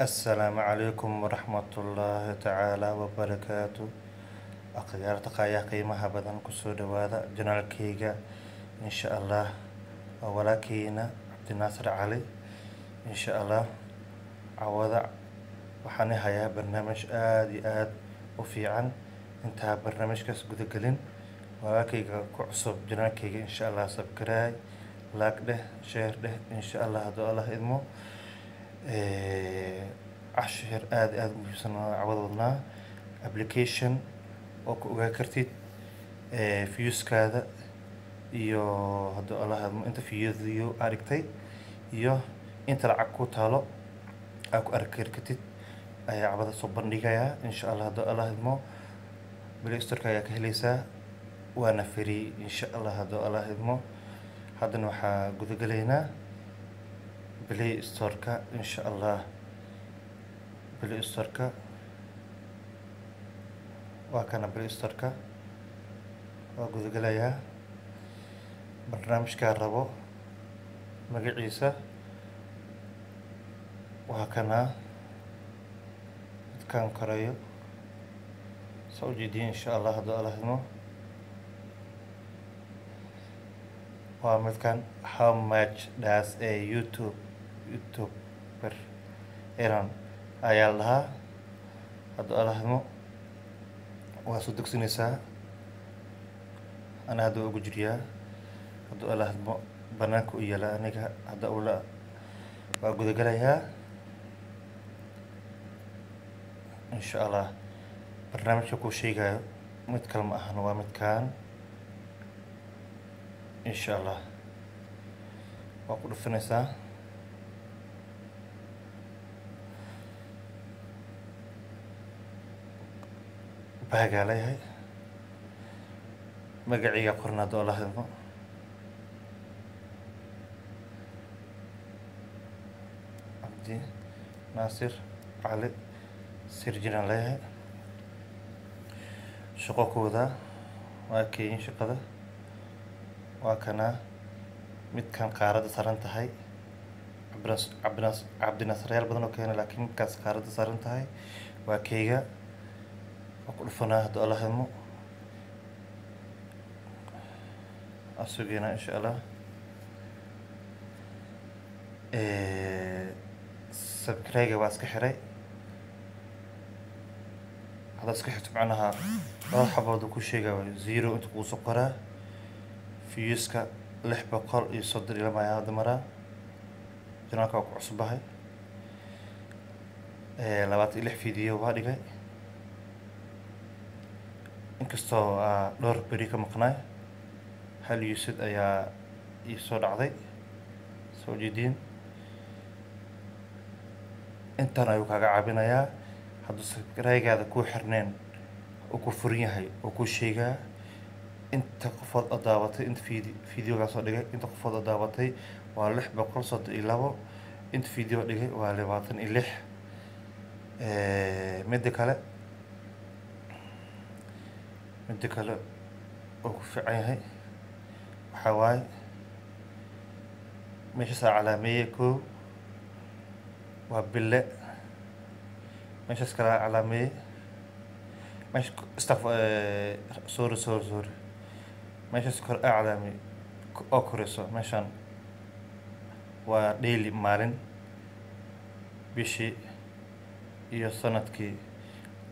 Assalaamu calaykum waraxmatullaahi tacaala wabarakaatu. Akhyaarta qaayaha qiimaha badan, kusoo dhawaada channelkayga. Insha Allah waa walaalkeyna Cabdinaasir Cali. Insha Allah cawada waxaan hayaa barnaamij aada iyo aada u fiican. Intaa barnaamijkaas gudagelin, walaalkayga ku cusub channelkayga, insha Allah subscribe, like dheh, share dheh, insha Allah hadduu Allah idmo. Cashir aada iyo aada u muhiimsan oo cawada wadnaa, application oo ku ogaan kartid viewskaada iyo hadduu Allah idmo inta video aa dhigtay iyo inta lacag ku taalo aa ku arki kartid ayaa cawada soo bandhigayaa, insha Allah hadduu Allah idmo. Play Storeka ayaa ka heleysaa, waana free, insha Allah hadduu Allah idmo. Haddana waxaa gudagelaynaa Play Storeka, insha Allah. Play Storeka waa kana, Play Storeka waa gudagelayaa. Barnaamijkaa rabo magaciisa waa kana, midkaan korayo saa ujeediin, insha Allah hadduu Allah idmo. Waa midkan, "How much does a YouTuber earn?" ayaa la dhahaa. Hadduu Allah idmo waa soo degsanaysaa. Ana hadda waa ugu jiriyaa, hadduu Allah idmo banaanka u yaala. Aniga hadda ula waa gudagelayaa, insha Allah. Barnaamijka kuu sheegayo mid kale ma ahan, waa midkan, insha Allah. Waa ku dhufanaysaa. Baagaa leeyahay, magaciiga qorna, hadduu Allah idmo. Cabdi Naasir Cali Sirjinaan leeyahay. Shaqo ku wadaa, waa keyin shaqada waa kanaa, midkan qaaradda saaran tahay. Cabdinas Cabdinaasiryaal badan oo keena, laakiin midkaas qaaradda saaran tahay waa keyga. Waa ku dhufanaa, hadduu Allah idmo. Aan sugeynaa, insha Allah. Subscribe waa iska xiray. Haddaad iska xirto, macnaha dhowr xabood ku sheegaya zero inta kugu soo qoraa. Viewska 632 ayaa hadda maraa. Channelka waa ku cusubahay. 26 video waa dhigay, inkastoo dhowr beri ka maqnaay. Hal yuusad ayaa ii soo dhacday, soo jeediin. Intan ayuu kaaga caabinayaa. Hadduu subscribe-gaada kuu xirneen oo ku furan yahay oo kuu sheegaa inta qofood oo daawatay, inta videogaa soo dhigay, inta qofood oo daawatay waa 632. Inta video dhigay waa 26. Midda kale oo ku fiican yahay waxaa waaye meeshaasaa calaameeyey. Kow waa bille, meeshaas kala calaameeyey, meesha istaf, sorry, sorry, sorry, meeshaas kor aa calaameeyey oo koreyso. Meeshaan waa daily, maalin, bishii iyo sanadkii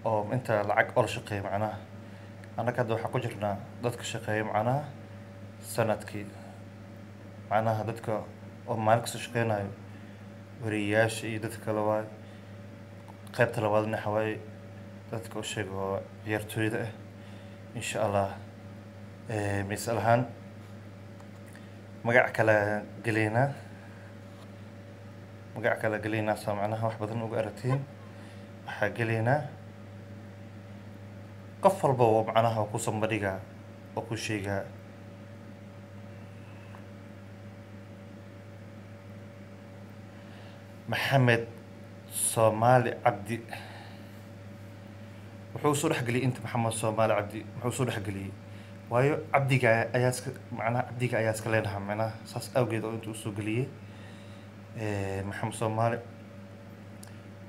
oo inta lacag oo la shaqeeya. Macnaha annaga hadda waxaan ku jirnaa dadka shaqeeya, macnaha sanadkii, macnaha dadka oo maalin kasta shaqeynayo, wariyeyaasha iyo dadka kale waaye. Qaybta labaadna waxa waaye dadka u sheega oo ciyaartooyda ah, insha Allah. Misal ahaan magac kale geleynaa, magac kale geleynaa, soo macnaha wax badan uga aragtiin. Waxaa geleynaa qof walba oo macnaha ku sambadhigaa oo ku sheegaa. Maxamed Soomaali Cabdi wuxuu soo dhexgeliyey inta. Maxamed Soomaali Cabdi muxuu soo dhexgeliyey? Waayo cabdiga ayaa iska, macnaha cabdiga ayaa iska leenaha, macnaha saas awgeed oo inta usoo geliyey. Maxamed Soomaali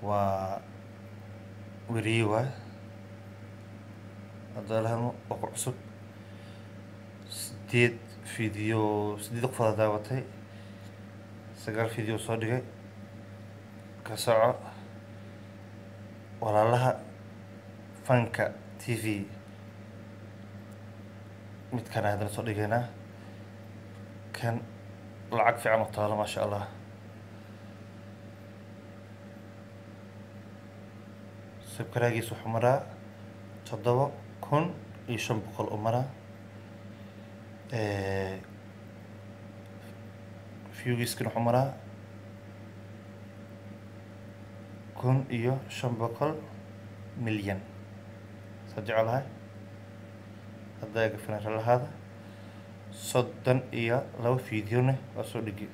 Waa weriye waay. Hadduu Allahmo oo ku cusub 8 video, 8 qofood daawatay, 9 video soo dhigay. Ka soco Walaalaha Fanka TV. Midkaan haddana soo dhigaynaa, kan lacag fiican u taalo, maasha Allah. Subscribe-giisa wuxuu maraa 7500 u maraa. View-giiskana wuxuu maraa 1500 milyan. Saa jecelahay haddaa iga filan lahaada. 32 video-ne waa soo dhigi.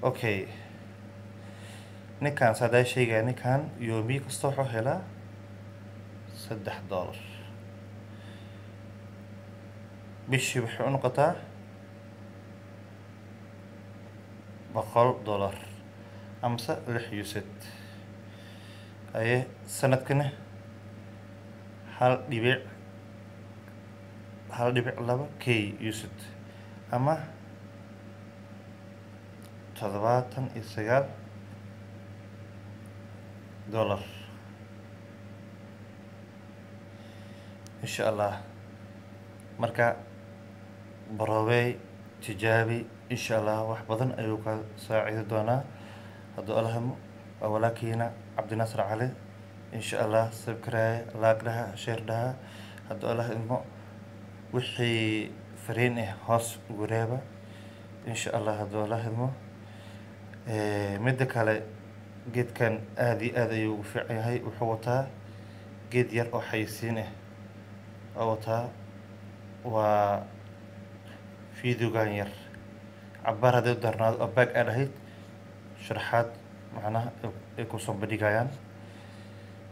Okay, ninkan sadaa sheegaya, ninkan yoomiye kasta wuxuu helaa $3. Bishii waxay u noqotaa $100 amase 6 USD aye. Sanadkana 1.2 K USD ama $79, insha Allah. Marka baroobey, tijaabi, insha Allah wax badan ayuu ka saacidi doonaa hadduu Allahmo. Waa walaalkiina Cabdinaasir Cali, insha Allah. Subscribe, like dhaha, share dhaha. Hadduu Allah idmo, wixii fariin ah hoos ugu reeba, insha Allah, hadduu Allah idmo. Midda kale, geedkan aada iyo aad ayuu ugu fiican yahay. Wuxuu wataa geed yar oo xayisiin ah oo wataa, waa videogan yar. Cabaar haddii u darnaado oo baag aa dhahayd, sharaxaad macnaha ay kusoo bandhigayaan,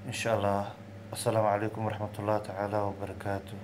insha Allah. Assalaamu calaykum waraxmat ullahi tacaala wabarakaatu.